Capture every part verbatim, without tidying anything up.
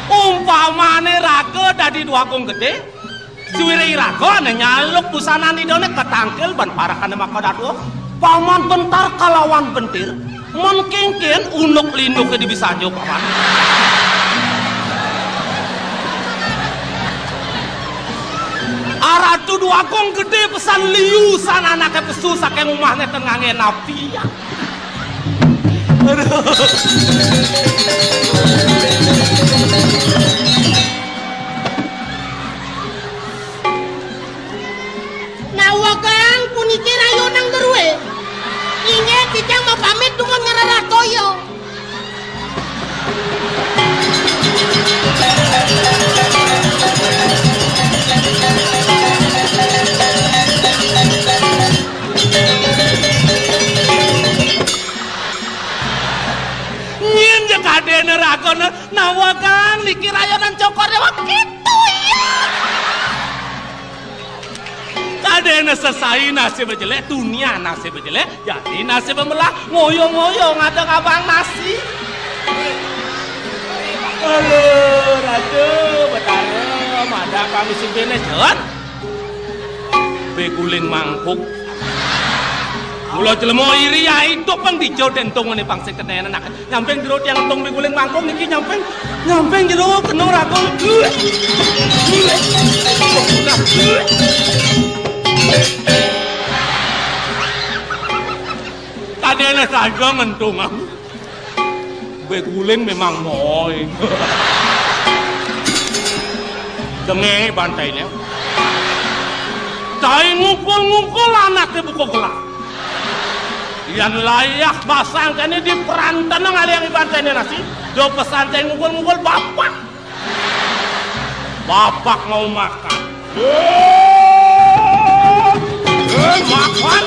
Umpamane raga dadi Dwagung Gedhe, suwire iraga ane nyaluk busanan Idane katangkil ban parekane maka dadua. Paman bentar kalawan bentir, men kingkin unuk linduke dibisanjo, Paman. Aratu Dwagung Gedhe pesan liu san anake pesu saking umahne ten ngangge napi. Nawegang puniki rayonang derue. Inggih titiang mapamit dumun ngrereh toya. Nyen ja kadene ragane nawegang niki rayonan Cokor Dewa kitu ya. Kadene sesai nasib jelek, tunian nasib jelek, jadi nasib melah, ngoyo-ngoyo ngadeg abang nasi. Halo, Ratu, Betara, madak kami simpene, Jon. Beguling mangkuk. Mula jelema iri ya idup pang dija dentongane pang sing kenene nak. Nyamping jero tiang entung miguling mangkung niki nyamping, nyamping jero kenung ragung. Kadene saja ngentung aku. Miguling memang moy. Denge bantaine. Cai ngukul-ngukul anake buka gelah. Yan layah basangkene di perantana ngalih ibantene nasi, do pesantren ngukul-ngukul bapak. Bapak mau makan. Eh, makan.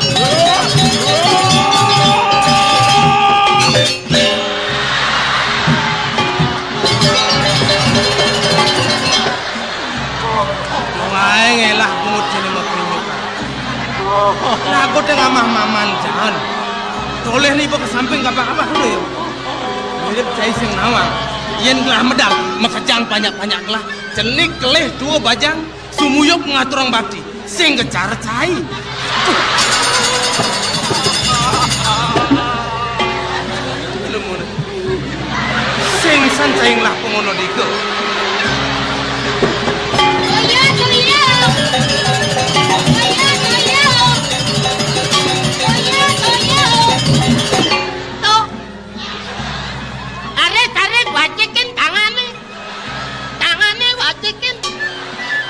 Wong ae ngelah pungut sini mau tunjuk. Nah, aku tengah mah maman jalan. Toleh nih ke samping kapah-kapah dulu ya. Mirip cai sing nawang. Yen gelah medal, makejang banyak-banyak gelah. Cenik kelih dua bajang, sumuyup ngaturang bakti. Sing kecar cai. Sing san cai ngelah pengono dika. Toya, toya. Toya, toya. Toya, toya. Tuh. Arit, arit, wacikin tangane. Tangane wacikin.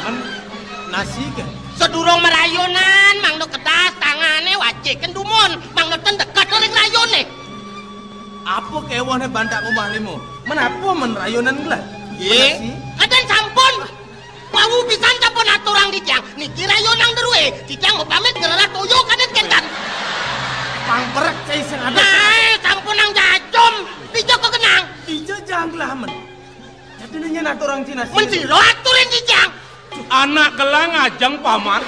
Men nasi ke? Sedurung merayonan, mangda kedas tangane wacikin dumun, mangda ten deket ring rayone. Apa kewone bantak umah limo? Men apa men rayonan gelah? Ye. Kaden sampun. Wau pisan sampun aturang titiang. Niki rayonang derue. Titiang upamit ngrereh toya kaden kenten. Pang perek cai sing ada. Nah, sampun nang jajum. Dija kegenang. Dija janglah men. Jadi nanya aturang Cina sih. Men sira aturin titiang. Anak gelah ngajeng paman.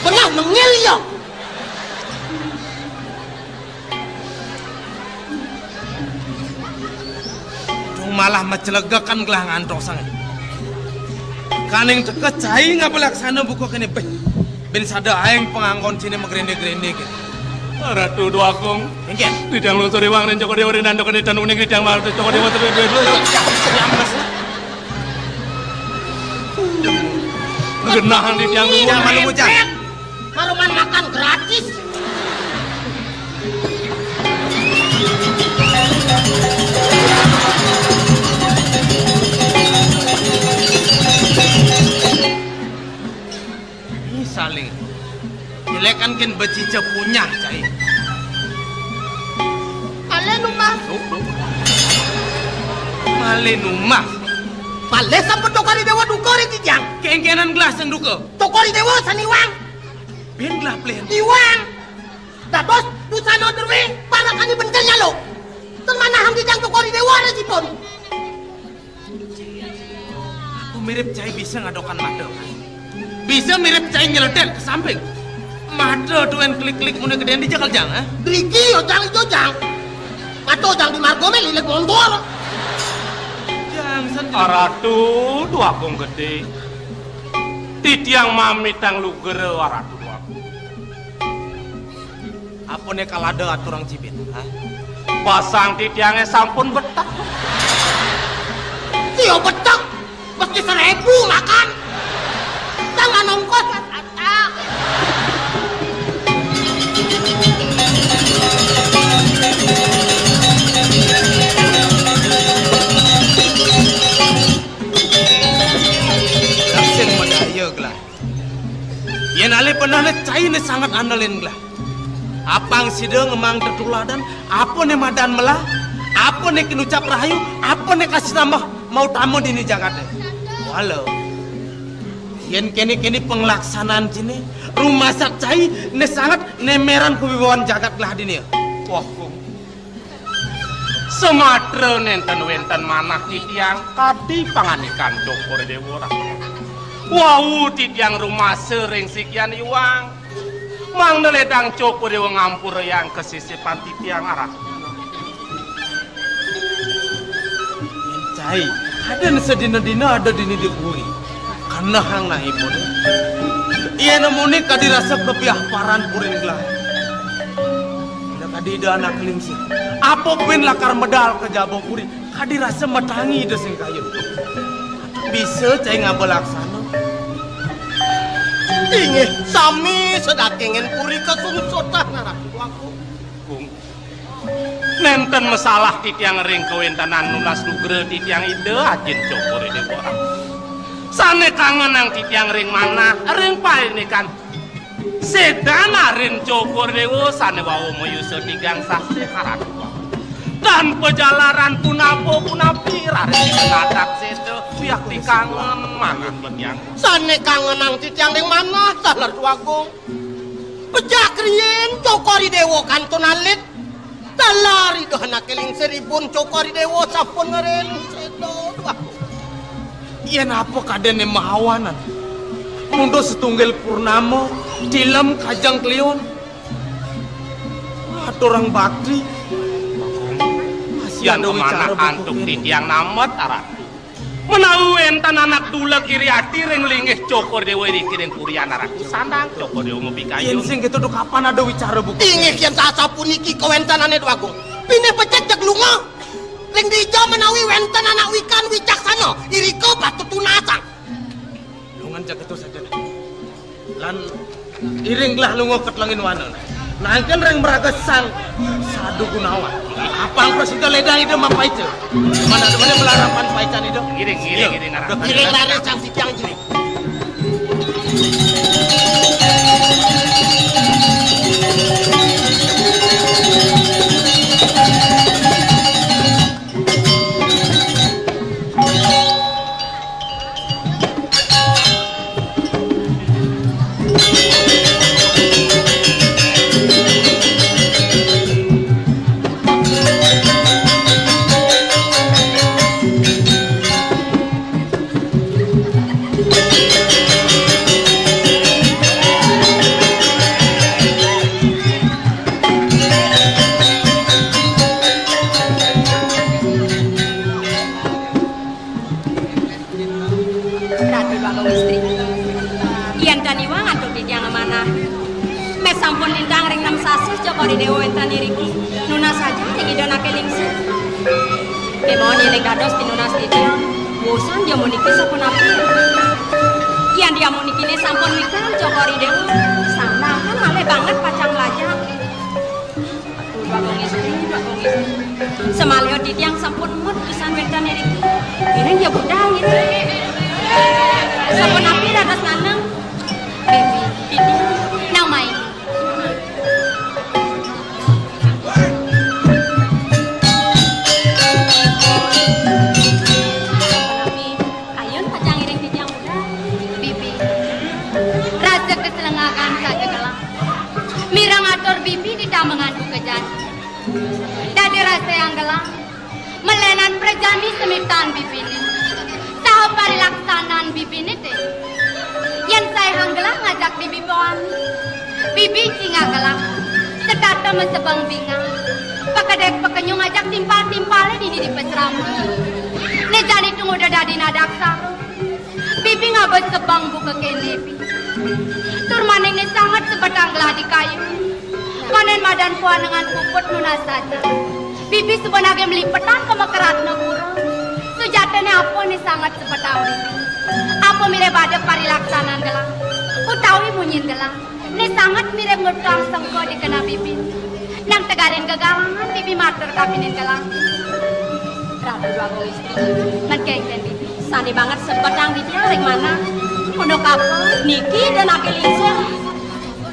Belah mengil ya. Cung malah macelegekan gelah ngantos sanget. Kaning teka cai ngapa laksana buka kene beh. Bin sada aeng panganggon sini megrende-grende kene. Ratu Dwagung. Inggih. Di tiang lungsur iwang ring Cokor Dewa ring dandok ring danuk ning di tiang malu Cokor Dewa terus terus. Genah di tiang lungsur. Jangan malu bocah. Maluman makan gratis. Ih, saling. Jelekan ken becica punyah, cai. Malih numbas. Duh, duh. Malih numbas. Malih sampun Cokor I Dewa duka ring titiang. Kengkenan gelah sing duka. Cokor I Dewa sane iwang. Bin gelah pelih. Iwang. Dados dusana druwing, parakane bentel nyaluk. Ten manahang titiang Cokor I Dewa rejipun. Aku mirip cai bisa ngadokan mata. Bisa mirip cai nyeledet ke samping. Mata tuen klik-klik mune gedeen di jakal jang, ha? Driki yo jang ijo jang. Mata jang di margo me lilit montor. Jang sen. Aratu Dwagung Gedhe. Titiang mamitang lugra Aratu Dwagung. Apane kalada aturang cibin, ha? Basang titiange sampun betek. Sia betek, meski seribu makan. Jangan ongkos, Mas Aca. Sing madaya gelah. Yen alih benehne caine sanget andelin gelah. Apang sida ngemaang tetuladan, apane madan melah, apane kinucap rahayu, apane kasinambah mautama dini jagate. Walau yen kene-kene panglaksanaan cine, rumasat caine sanget nemeran kawibawan jagat gelah dini. Wah, Gung. Samatra nenten wenten manah titiang kadi pangandikan Cokor Dewa. Wau titiang rumasa ring sikian iwang. Mangda ledang Cokor Dewa ngampurayang kasisipan titiang arah. Cai, ada sedina-dina ada dini di puri. Kanahang naipun. Yen muni kadi rasa kepiah paran purin gelah. Ida kadi ida anak lingsir. Apa buin lakar medal ka jaba puri? Kadi rasa matangi ida sing kayun. Bisa cai ngaba laksana. Inggih sami sedakingen puri kasungsutan, Ratu Agung. Gung. Nenten masalah titiang ring kawentenan nunas nugra titiang Ida Ajin Cokor I Dewa. Sane kangenang titiang ring manah, ring paindikan. Sedan arin Cokor Dewa sane wau mayusa tigang sasih Ratu. Tan pajalaran punapa-punapi raris natap seda wiakti kangen manah titiang. Sane kangenang titiang ring manah, Ratu Agung. Pejak riin Cokor I Dewa kantun alit. Taler Ida anake lingsir ibun Cokor I Dewa sampun ngerin seda. Duh. Yen apa kadene mahawanan? Mundus setunggil purnama, tilem kajeng kliun. Aturang bakti. Masih yan ada wicara kemanah antuk buku ini. Titiang namet, Ratu. Menawi wenten anak duleg iri ati ring linggih Cokor Dewa iriki ring purian Ratu, sandang Cokor Dewa mapikayun. Yen sing gitu, duk kapan ada wicara buku? Inggih yen sasapuniki kawentenane, Dwagung. Pinih becik jeg lunga. Ring dija menawi wenten anak wikan wicaksana, irika patut tunasang. Lungan jagat saja. Lan iring gelah lunga ketlengin wana. Nangken ring mraga Sang Sadu Gunawan. Apang prasida ledang Ida mapaica. Mana ada mana melarapan paican Ida. Iring, iring, iring, arah. Iring lare Sang Sikiang Jering. Ratu Bagong Istri. Yen tan iwang antuk titiang manah. Meh sampun lintang ring nem sasih Cokor I Dewa wenten iriki. Nunas saja ring Ida anake lingsir. Meh mawon yen dados pinunas titiang. Wusan jamuniki sapunapi? Yen jamunikine sampun wikan Cokor I Dewa, sandang kan malih banget pacang mlajah. Aduh, Bagong Istri, Bagong Istri. Samaliha titiang sampun met pisan wenten iriki. Iring ya budal gitu. Sapunapi dados nanang? Bibi, titiang. Nang mai. Agan saja gelah. Mireng atur bibi ditambengan buka jani. Dadi rasayang gelah. Melenan prajani semiptan bibiné. Saha parilaksanan bibiné té. Yén saihang gelah ngajak bibi pawani. Bibi cingak gelah. Setata masebeng bingah. Pakedék pakenyung ngajak timpal-timpalé dini di pasraman. Né jani tungguda dadi nadak saru. Bibi ngaba sebeng buka kéné, Bi. Tur maning né sanget sebetang gelah di kayun. Panén madan puan dengan puput nunas saja. Bibi suba nagih malipetan ka Mekaratnapura. Sujatiné apa né sanget sebetang Bibi. Apa mirib ada parilaksanan gelah. Utawi munyin gelah. Né sanget mirib ngutang sengka di keneh bibi. Nang tegarin gegalangan bibi matur kapining gelah. Ratu Déwa Agung Istri. Men kénkén bibi. Sané banget sebetang titiang ring manah. Unduk apa? Niki Ida Anaké Lingsir.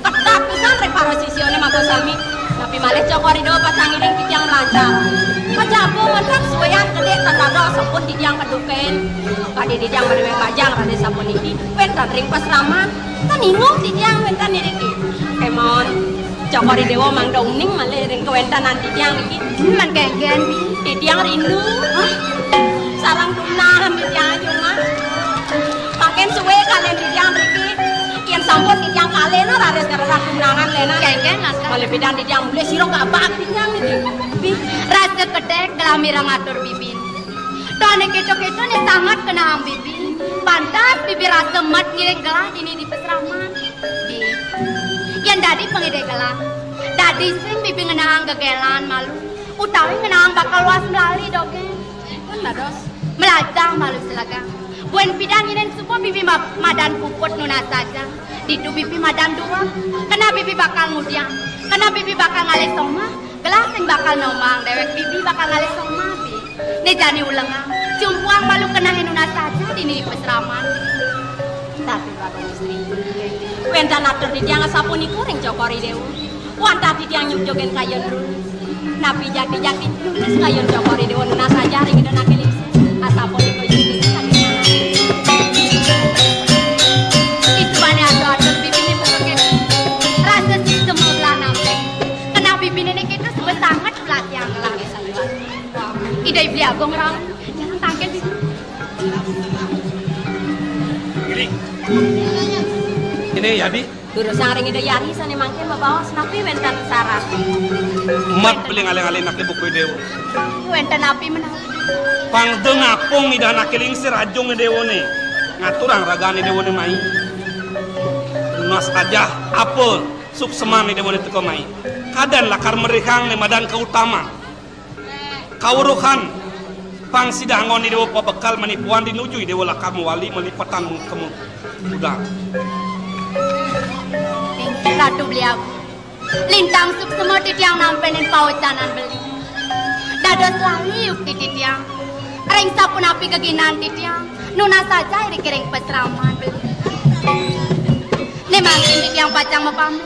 Ketat pisan ring para sisiané maka sami. Napi malih Cokor I Déwa pacang ngiring titiang mlancar. Kajaba wénten suéan gedé tan dados sampun titiang kedukain. Kadi titiang madué bajang raris sapuniki wénten ring pasraman. Tan inguh titiang wénten iriki. Kémaon Cokor I Déwa mangda uning malih ring kawéntenan titiang niki. Men kénkén, Bi. Titiang rindu. Hah? Sareng tumnah titiang cuma. Mangkin sué kalian titiang mriki. Yén sampun titiang kalih no raris ngrereh tumnangan lénan. Kénkén, Laskar. Malih pidan titiang mulih sira ngabak titiang niki. Bi, rasa kedék gelah mireng atur bibi. Toné kéto-kéto né sanget kenehang bibi. Pantes bibi rasa mat ngiring gelah dini di pasraman. Bi, yén dadi pangidih gelah, dadi sing bibi ngenehang gegélan malu, utawi ngenehang bakal luas melali dogén. Pun dados. Melajah malu selegang. Buin pidan nyinin suba bibi ma-, madan puput nunas saja. Ditu bibi madan duweg. Keneh bibi bakal ngudiang. Keneh bibi bakal ngalih somah. Gelah sing bakal nombang déwék bibi bakal ngalih somah, Bi. Né jani ulengang. Cumpuang malu kenehé nunas saja dini pasraman. Ratu Déwa Agung Istri. Wénten atur titiang asapunika ring Cokor I Déwa. Wantah titiang nyugjugin kayun run. Napi jati-jati nunas kayun Cokor I Déwa nunas saja ring Ida Anaké Lingsir. Asapunika yukti saking manah. Isubané atur-atur bibiné buka kéto. Rasa sida magelah nampék. Keneh bibiné niki terus besanget pelatihan ngelah. Ida Beli Agung rauh. Jangan tangkil bibi. Ini. Ini ya, Bi. Durusang ring Ida Yari sané mangkin mabaos napi wénten sarat? Mat beli ngalih-ngalih anaké buka I Déwa. Wénten napi menawi? Pang da ngapung Ida Anaké Lingsir ajung I Déwané. Ngaturang ragané I Déwané mai. Nunas ajah apa suksemané I Déwané teka mai. Kadén lakar merihang né madan kautaman. Kawruhan pang sida anggon I Déwa pabekal manipuan di nuju I Déwa lakar mawali malipetan mengkemu. Udah. Ratu Beli Agung. Lintang suksema titiang nampenin pawecanan beli. Dados lali yukti titiang. Ring sapunapi geginan titiang, nunas saja ring kiring pasraman beli. Né mangkin titiang pacang mapamit,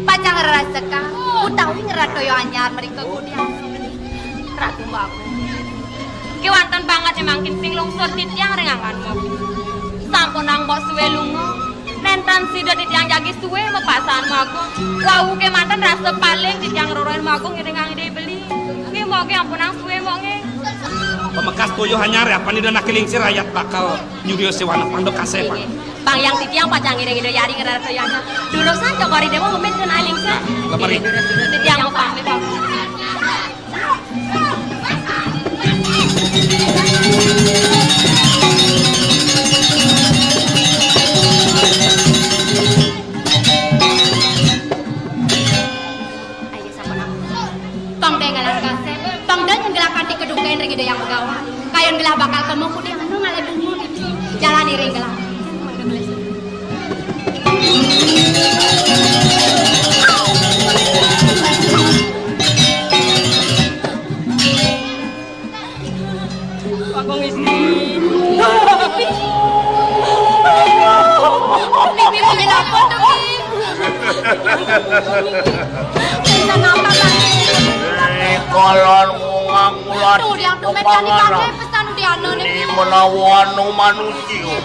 pacang ngrereh sekar, utawi ngrereh toya anyar mrika kudiang. Ratu Agung. Kéwanten banget né mangkin sing lungsur titiang ring anggan Agung. Sampunang mbok suwé lunga. Nénten sida titiang jagi suwé mapasang Agung. Wau kémanten rasa paling titiang ngrorohin Agung ngiringang Ida beli. Nggih, mbok nggih ampunang suwé, mbok nggih. Pamekas toya anyar ya, pan Ida Anaké Lingsir ayat bakal nyudia séwana pang da kasép, Pak. Nggih. Pang yang titiang pacang ngiring Ida Yari ngrereh toya anyar. Durusang Cokor I Déwa mapamit ring Ida Lingsir. Lemari. Nggih, durus-durus titiang mapamit, Pak. Ayo, sampun aku. Tong dé ngalih kasép, tong dé nyén gelah kanti kadukain ring Ida Hyang Begawan. Kayun gelah bakal kemu kudiang anu ngalih dumun. Jalan iring gelah. Agung Istri. Pipi, Pipi, Pipi, apa tuh, Pi? Kenapa, Bang? Eh, kolon ngungak ular. Tuh, yang tuh, Met, yang dipakai pesan udah Ini menawa anu manusia.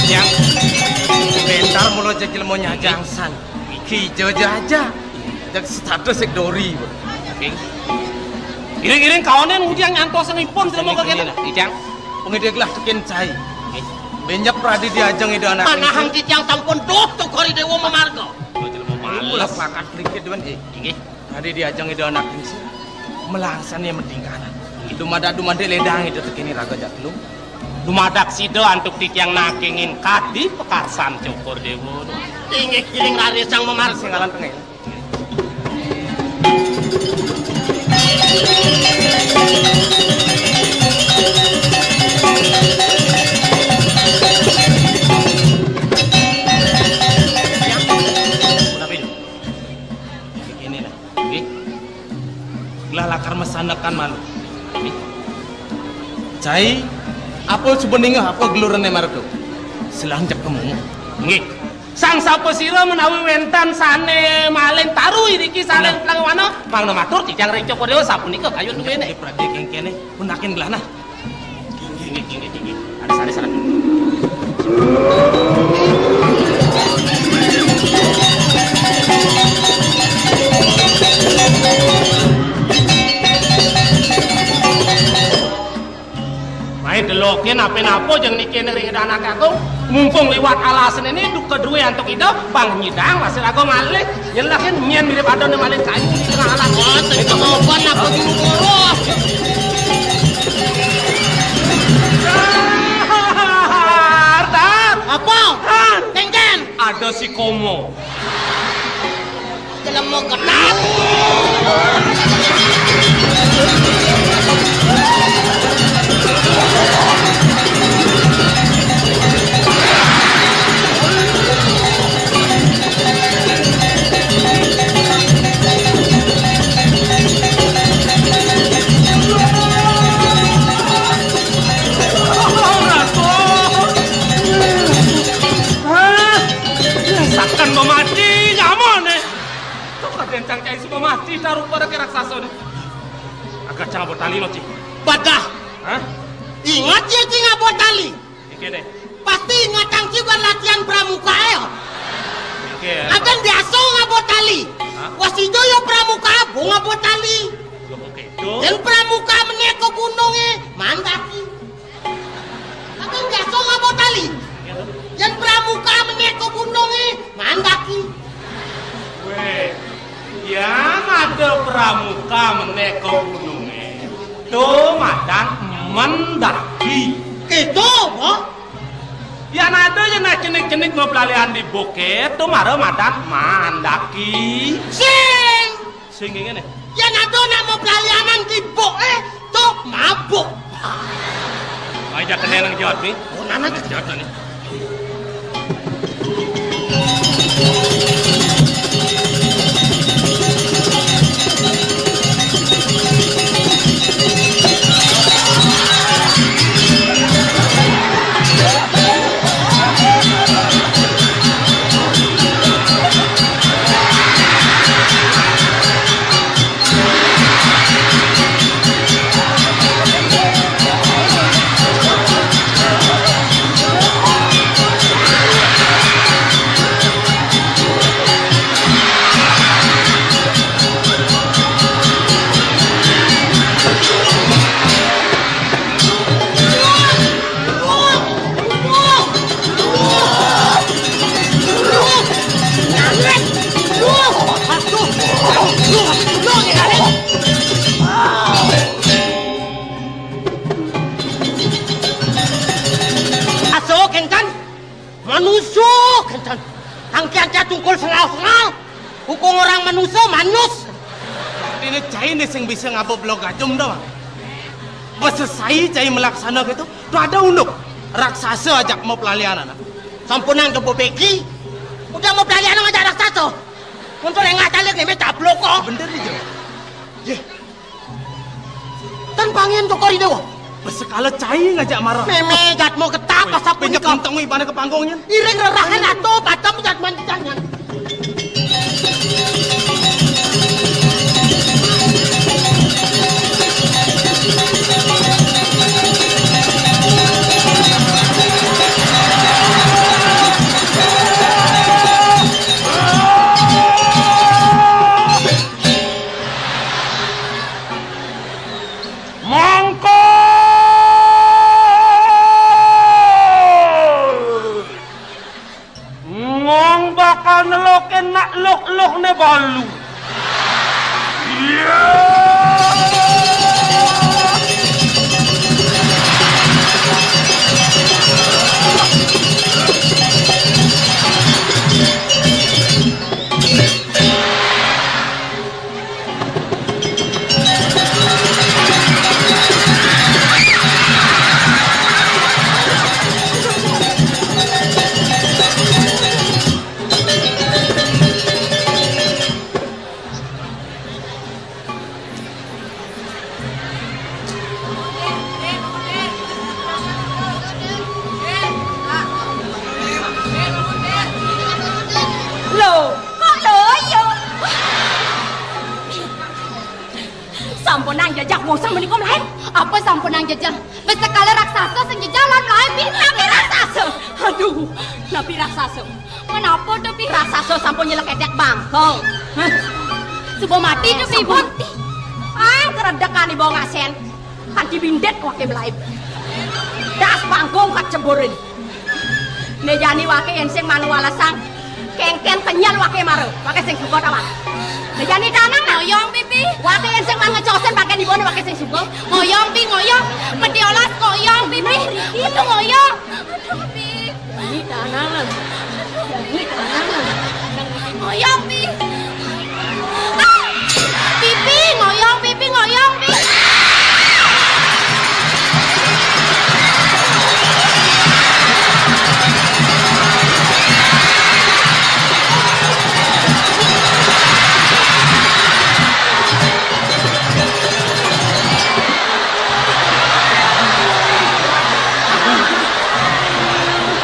Yang bentar mulo jejel mau nyajangsan. Iki jojo aja. Jak status sik dori. Oke. Iring-iring kaonen udiang nyantos nipun sira mongko kene. Ijang. Pengideglah tekin cai. Nggih. Benyep Pradi diajeng ida anak. Panahang titiang sampun tuh tukori dewa memarga. Kula pakat likit dewan, eh. Inggih. Pradi diajeng ida anak ningsih. Melangsan ya medingkanan. Dumadak dumadik ledang ida tekini raga jaklung. Dumadak sida antuk titiang nakingin kadi pekarsan cukur dewa. Inggih kiring raris sang memarga. Sing alan tengah. Ini nah, nggih. Lah lakar mesanekan malu. Nggih. Cai, apa suba ningeh apa gelurene marga? Silang cekemu. Nggih. Sang sapa sira menawi wenten sane malin taru iriki sane Nah. Pelangwana, mangda matur titiang ring Cokor Dewa sapunika kayun duwene. Nggih, Pradé kengkene, pun takin gelah nah. Inggih, inggih, inggih. Ada sane salah. Mae deloke nape-nape jeng niki ning ring Ida Anak Agung. Mumpung liwat alasane ini duka duwe antuk Ida, bang nyidang lasir agung malih. Yen lakin nyen mirip ada ne malih kayu di tengah alas. Wah, sing kesopan apa dulu boros? Dar, dar. Apa? Dar. Kengken. Ada si Komo. Jelema ketat. Saken memati nyamane. Kok Raden Cangcai suba mati taruh pada ke raksasa ni. Agak cang abot tali lo, Ci. Badah. Hah? Ingat ya, Ci, ngabot tali. Iki deh. Pasti ingat Cangcai ban latihan pramuka ya. Iki ya. Akan biasa ngabot tali. Hah? Wasijo ya pramuka, bu ngabot tali. Yo, oke. Tuh. Dan pramuka menek ke gunungnya, mandaki. Aku biasa ngabot tali. Yen pramuka menek ke gununge, mandaki. Weh, yang ada pramuka menek ke gununge, to madan mendaki. Itu, Bo. Yang ada yang naik cenik-cenik mau pelalihan di bukit, to mara madan mandaki. Sing. Sing ngene. Yen ada nak mau pelalianan kibuk, eh, tok mabuk. Ayo, jak kene nang jawab ni. Oh, nana. Jawab ni. Anus. Ini cai nih sing bisa ngabuk blok gajum dah, Bang. Basa sai cai melaksana gitu. Tuh ada unduk. Raksasa ajak mau pelalian anak. Sampunang ke Bobeki. Udah mau pelalian ngajak raksasa. Untuk yang nggak tahu nih, tablok kok. Bener nih, Jo. Yeh. Tan pangen Cokor Idewa. Besekala cai ngajak marah. Meme jatmu ketap. Wih, asap pinjek punika. Kentong wih, pada ke panggungnya. Iring rerahan atau padam jatman jangan. Mangkal! Ngong bakal nelokin nak lok-lok ne balu. Iya. Loh, kok loyo? Sampunang jejeh wong samenika mlayu. Apa sampunang jejeh? Wis sekala raksasa sing jejeh lan mlayu, Pi. Napi raksasa? Aduh, napi raksasa? Menapa to, Pi? Raksasa sampun nyelek edek bangkong. Hah? Suba mati to, Pi, Bun? Suba mati. Ah, keredekan ibu ngasen. Kanti bindet wake mlayu. Das panggung kat ceburin. Nejani wake yen sing manu walesang, kengken kenyel wake mara, wake sing suka ta, Wan? Nejani tanang, nah. Ngoyong, Pipi. Wake yen sing man ngecosen, pakai dibone wake sing suka. Ngoyong, Pi, ngoyong. Meti olas, ngoyong, Pipi. Aduh, ngoyong. Aduh, Pi. Ini tanang, nah. Ini tanang, nah. Ngoyong, Pi. Ah! Pipi ngoyong, pipi ngoyong, pi.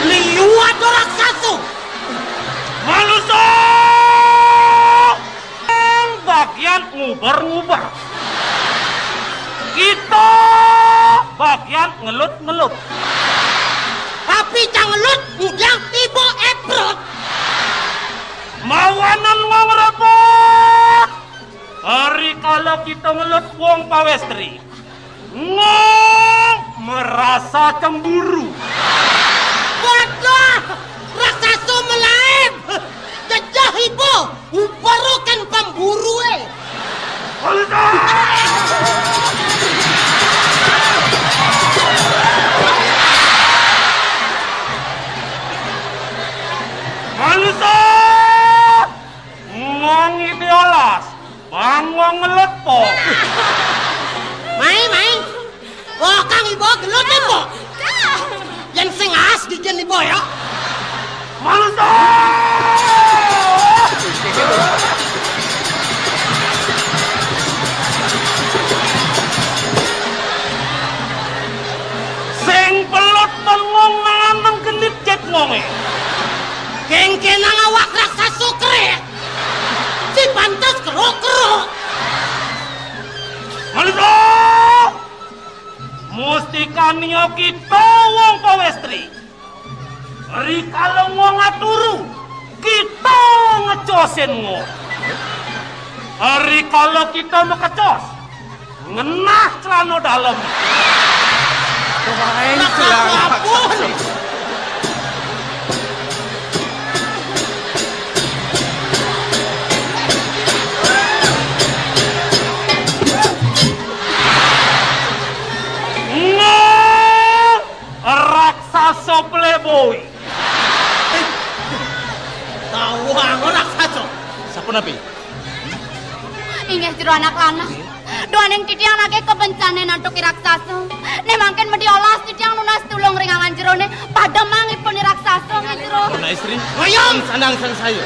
Liwat orang satu. Manusia! Bagian nguber-nguber. Kita bagian ngelut-ngelut. Tapi cang ngelut, ngudang tiba eprot. Mawanan ngong repot. Hari kala kita ngelut wong pawestri. Ngong merasa cemburu. Waduh, raksasa melaib. Jejeh ibu, uparukan pemburu, eh. Manusia! Manusia! Ngong ide olas. Bang wong ngelut po. Mai, mai. Oh, kang ibu gelut po. Yen sing as dijen ibu ya. Manusia! Sing pelot bengong nang genit jet ngonge. Kengkenang awak raksasa krek. Si pantes keruk-keruk. Manusia! Mustikania kita wong pawestri. Rikala wong aturu, kita ngecosin ngo. Rikala kita mekecos, ngenah celana dalem. Wah, celana. Ngo raksasa playboy. Tahu aku raksasa. Sapa napi? Inggih jero anak lanang. Duaning titiang nagih kabencanan antuk i raksasa. Né mangkin mesti olas titiang nunas tulung ring awan jerone. Pademang ipun i raksasa nggih jero. Anak istri, Wayang! Sandang sangsaya.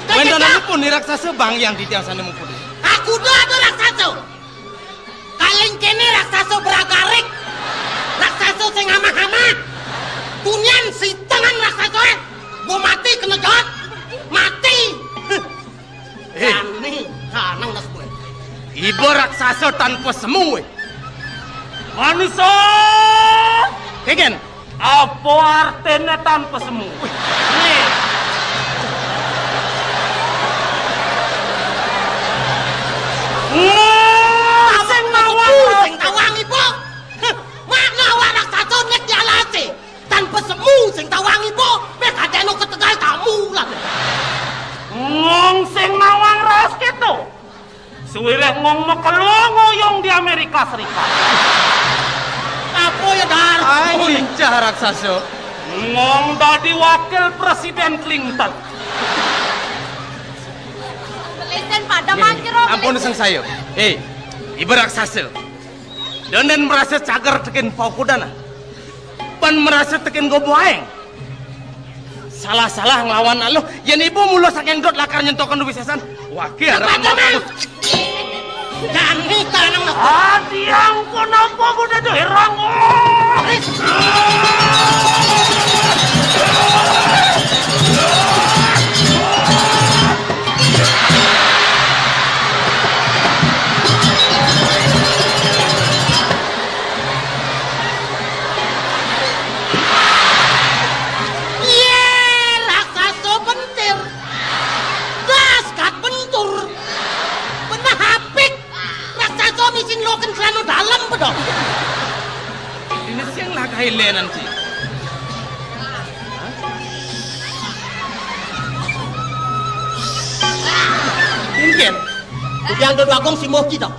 Kajejak! Wentenanipun i raksasa banggiang titiang sane muput. Aku ada raksasa. Kaling kene raksasa beragarik. Raksasa sing amah-amah. Tunian sitengan raksasa. Bo mati kena jahat. Mati. Eh. Jani, kanang das gue. Iba raksasa tanpa semu, eh. Manusa! Kegen. Apa artine tanpa semu? Nih. Ngong sing nawang. Sing tawang iba. Heh, makna awak raksasa nek dialase. Tanpa semu sing tawang iba, meh kadeno ketegal tamu lah. Ngong sing nawang raos keto. Suwireh ngong makelo ngoyong di Amerika Serikat. Apa ya, Dar? Ai, lincah raksasa. Ngong dadi wakil Presiden Clinton. Lesen pada manjero. Ampun, sangsaya. Eh, iba raksasa. Denen merasa cager tekin paukudan, ah. Pan merasa tekin gobo aeng. Salah-salah nglawan aluh, yen ibu mula saking dot lakar nyentokan wisesan. Wage arep. Jani tanang. Ati angkon apa kudu doherang. Yé, raksasa pentir. Das kat bentur. Benah apik. Raksasa misi ngeloken celana dalem, pedok. Dini sing lah kailenan, Ci. Mungkin. Yang dodogong si Moki, dok.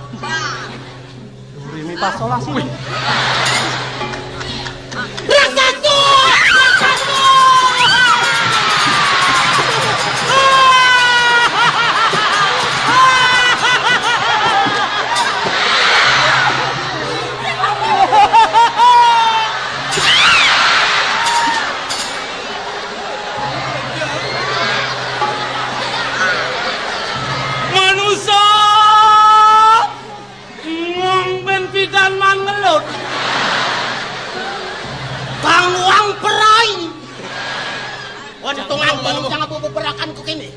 Duri mi pasolas. Wih. Raksasa! Raksasa! Manusa! Ngong ben pidan mangelut. Kang wang perai. Untungan bang jangan beberakan ku kene.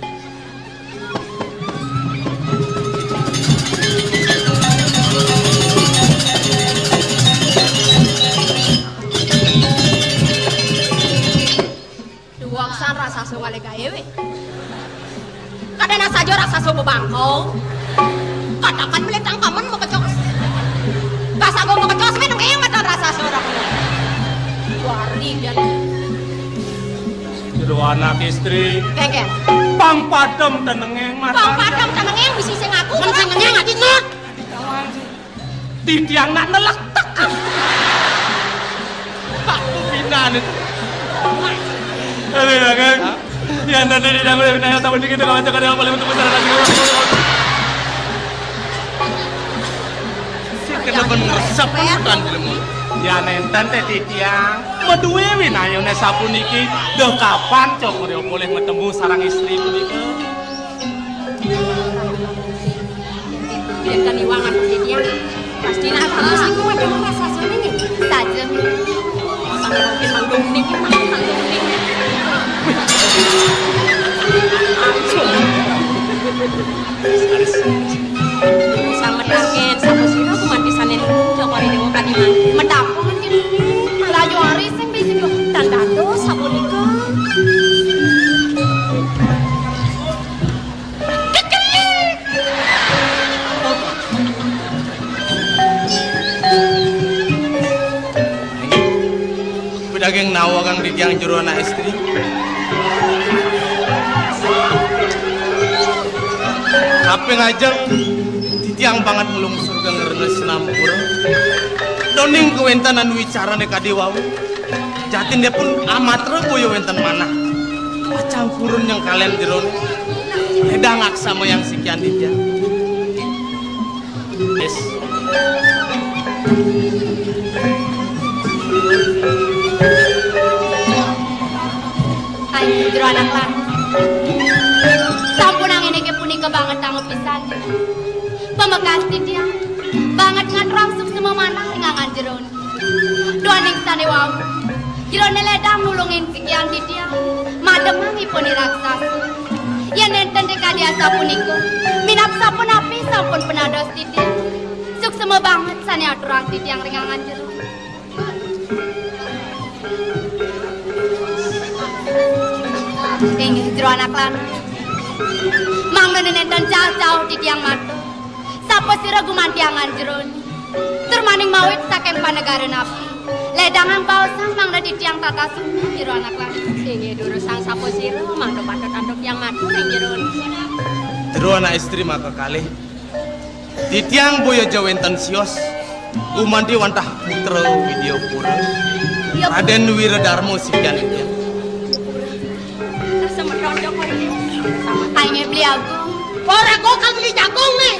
Duwaksan raksasa ngalih gaé wé. Kadana saja raksasa bebangkong. Katakan melih tangkaman makecos. Kasago makecos men nengeng matan raksasa ora. Wari jan. Jero anak istri. Kengken. Pang padem tenengeng matan. Pang padem tenengeng bisi sing aku. Men sing nengeng ati nut. Titiang nak nelektek. Aku pinane. Aduh, ya, kan? Ya, nanti di dalam wilayah tahun ini kita kawan cakar yang paling untuk besar lagi. Sing kena ben ngresep penutan di lemon. Ya, nenten teh titiang. Meduwe winayone sapuniki, duh kapan cokor boleh ketemu sarang istri punika? Biarkan iwangan sekian. Pasti nak terus iku macam rasa sini nih. Saja. Sampai mungkin manggung nih, manggung nih. Laris, laris. Sang medangin, sama sira kumanti sanen cokor ini wong kadiman. Medapung kan kene. Layu ari sing bisa yo. Dan dados sapunika. Pedaging nawa kang titiang jero anak istri. Kaping ajeng titiang banget nglungsur kang rena sinampura. Doning kawéntenan wicarane kadi wau. Jatinipun amatra boya wénten manah. Pacang purun nyengkalen jerone. Ledang aksama yang sikian titiang. Sampun anggén inggih punika banget anget pisan. Pamekas titiang banget ngaturang suksma manah ring anggan jero. Duaning sané wau, jero ledang nulungin sikian titiang mademang ipun i raksasa. Yén nénten ring kadi asapunika, minab sapunapi sampun pinados titiang. Suksma banget sané aturang titiang ring anggan jero. Inggih, jero anak lanang. Mangda nénten jauh-jauh titiang matur. Sapasira gumanti anggan jero? Tur maning mawit saking panegara napi? Ledangang baosan mangda titiang tata suna, jero anak lanang. Inggih, durusang sapasira mangda patut antuk tiang matur ring jero. Jero anak istri maka kalih. Titiang boya ja wénten sios gumanti wantah putra Widyapura. Iya. Radén Wiradarma sikian titiang. Semeton Joko ini. Ayo, Beli Agung. Ora kok kang Beli Jagung nih.